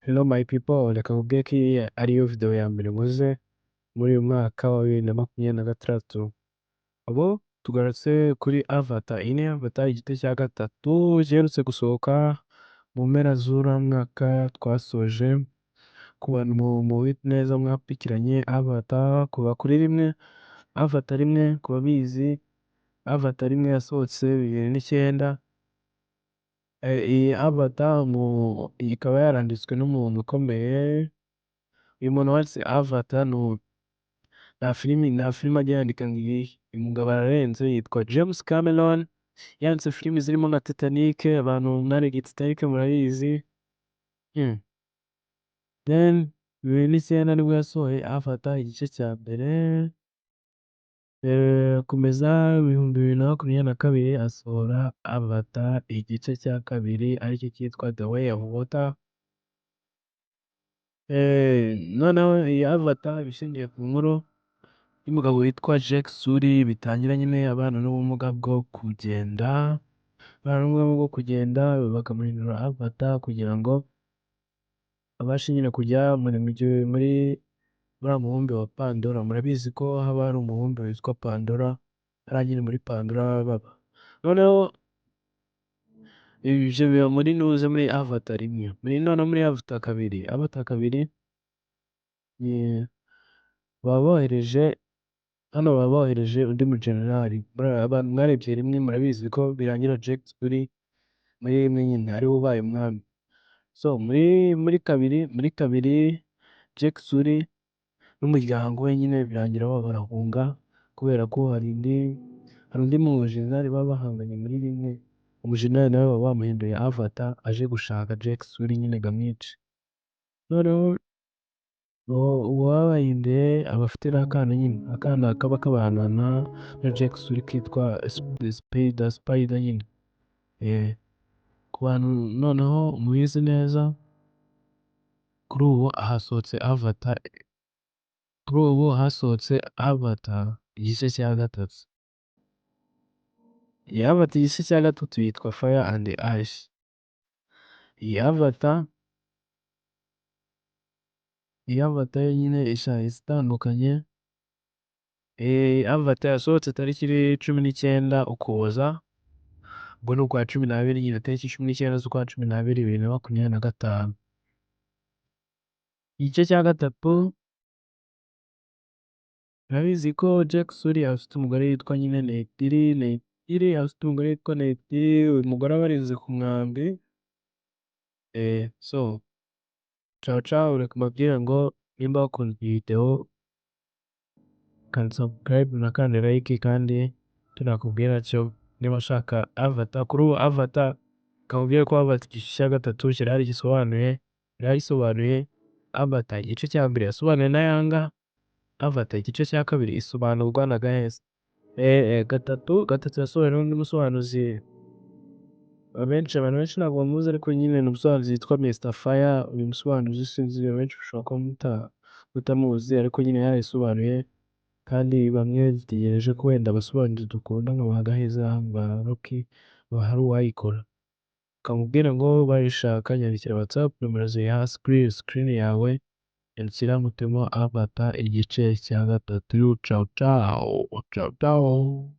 Hello my people, reka nkubwire ko iyi ariyo video ya mbere nkoze muri uyu mwaka wa 2026. Ubu tugarutse kuri Avatar, iyi ni Avatar igice cya gatatu giherutse gusohoka mu mpera z'uriya mwaka twasoje. Ku bantu mubizi neza mwakurikiranye Avatar kuva kuri rimwe, Avatar rimwe ku babizi, Avatar rimwe yasohotse 2009. Iyi Avatar ikaba yaranditswe n'umuntu ukomeye. Uyu muntu wanditse Avatar nta filime ajya yandika ngo ibihe, uyu mugabo ararenze, yitwa James Cameron. Yanditse filimi zirimo nka Titanic, abantu mwarebye Titanic murabizi. Then 2009 nibwo yasohoye Avatar igice cya mbere, komeza 2022 asohora Avatar igice cya kabiri, aricyo cyitwa The Way of Water. Noneho iyi Avatar iba ishingiye ku nkuru y'umugabo witwa Jake Sully, bitangira nyine abana n'ubumuga bwo kugenda, abana n'ubumuga bwo kugenda bakamuhindura Avatar kugira ngo abashe nyine kujya muri uriya mubumbe wa Pandora. Murabizi ko haba hari umubumbe witwa Pandora, hariya nyine muri Pandora baba. Noneho ibyo biba muri nuze muri Avatar rimwe, noneho muri Avatar kabiri, Avatar kabiri baba bohereje hano, baba bohereje undi mujenerali. Abantu mwarebye rimwe murabizi ko birangira Jake Sully muri rimwe nyine ariwe ubaye umwami. So muri kabiri Jake Sully n'umuryango we nyine birangira barahunga, kubera ko hari undi mujenerali baba bahanganye muri rimwe. Umujenerali nawe baba bamuhinduye Avatar, aje gushaka Jake Sully nyine ngo amwice. Noneho uwo baba bahinduye aba afite n'akana nyine, akana kaba kabana na Jake Sully kitwa Spider nyine. Ku bantu noneho mubizi neza, kuri ubu hasohotse Avatar, kuri ubu hasohotse Avatar igice cya gatatu. Iyi Avatar igice cya gatatu yitwa Fire and Ice. Iyi Avatar yo nyine iza itandukanye. Avatar yasohotse tariki 19 Ukuboza, ubwo ni ukwa 12 nyine, tariki 19 z'ukwa 12 2025. Igice cya gatatu, murabizi ko Jake Sully afite umugore witwa nyine Neytiri. Neytiri afite umugore witwa Neytiri, uyu mugore aba arinze ku mwambi. So ciao ciao, reka mbabwire ngo nimba wakunze iyi video, kanda subscribe unakande like. Kandi icyo nakubwira cyo, niba ushaka Avatar, kuri ubu Avatar, kamubwire ko Avatar igice cya gatatu kirahari gisobanuye, gisobanuye. Avatar igice cya mbere yasobanuwe na Yanga, Avatar igice cya kabiri isobanurwa na Gaheza. Gatatu yasobanuwe n'undi musobanuzi abenshi, abantu benshi ntabwo bamuzi, ariko nyine ni umusobanuzi witwa Mr Fire. Uyu musobanuzi sinzi, abenshi bashobora kuba mutamuzi, ariko nyine yarayisobanuye. Kandi bamwe dutegereje ko wenda abasobanuzi dukunda nka ba Gaheza, ba Rocky, hari uwayikora. Kamubwire ngo bayishaka, nyandikira WhatsApp, nomero ziri hasi kuri screen yawe, nyandikira ngutemo Avatar igice cya gatatu. Ciao ciao, ciao ciao.